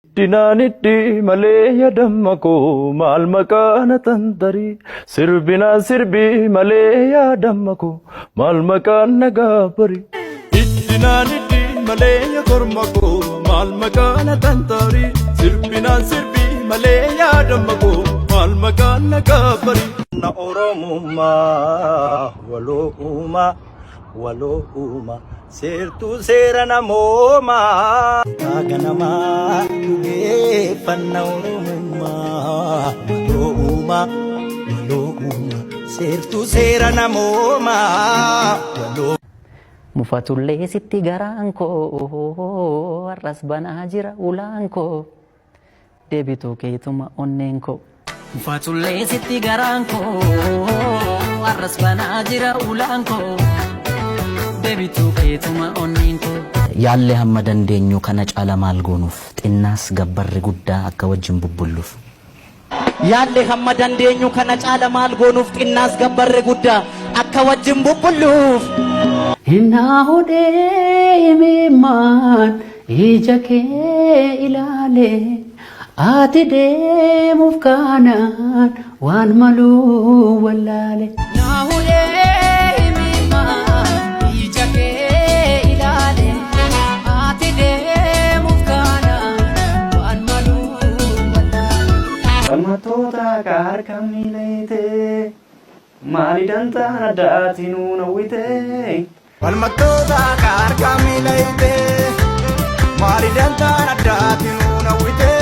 Dinaan itti malee yaadamma koo maal maqaa na tantarii sirbinaan sirbi malee yaadamma koo maal maqaan na gaabbarii. Iddinaan itti malee korma koo maal maqaa na tantarii sirbinaan sirbi malee yaadamma koo maal maqaan na gaabbarii. Na Oromummaa waloo uumaa waloo uumaa seertuu seera namoomaa. Ganamaa dhugeeffanna Oromummaa waloo uumaa waloo uumaa seertuu seera namoomaa waloo. Mufatullee sitti garaan koo har'as banaa jira ulaan koo deebituu keetuma onneen koo. Mufatullee sitti garaan koo har'as banaa jira ulaan koo deebituu keetuma onneen koo. Yaallee hamma dandeenyu kana caala maal goonuuf, xinnaas gabbarri guddaa akka wajjin bubbulluuf. Yaallee hamma dandeenyu kana caala maal goonuuf, xinnaas gabbarri guddaa akka wajjin bubbulluuf. Innaa hodhee himimmaan ija kee ilaalee ati deemuuf kaanaan waan maluu wallaale. Naa hudhee himimmaan ija kee ilaale ati deemuuf kaanaan waan maluu wallaale. Falmattoota akka harka miilayitee maali dantaan addaati nuun hawwitee. Falmattoota akka harka miilayitee maali dantaan addaati nuun hawwitee.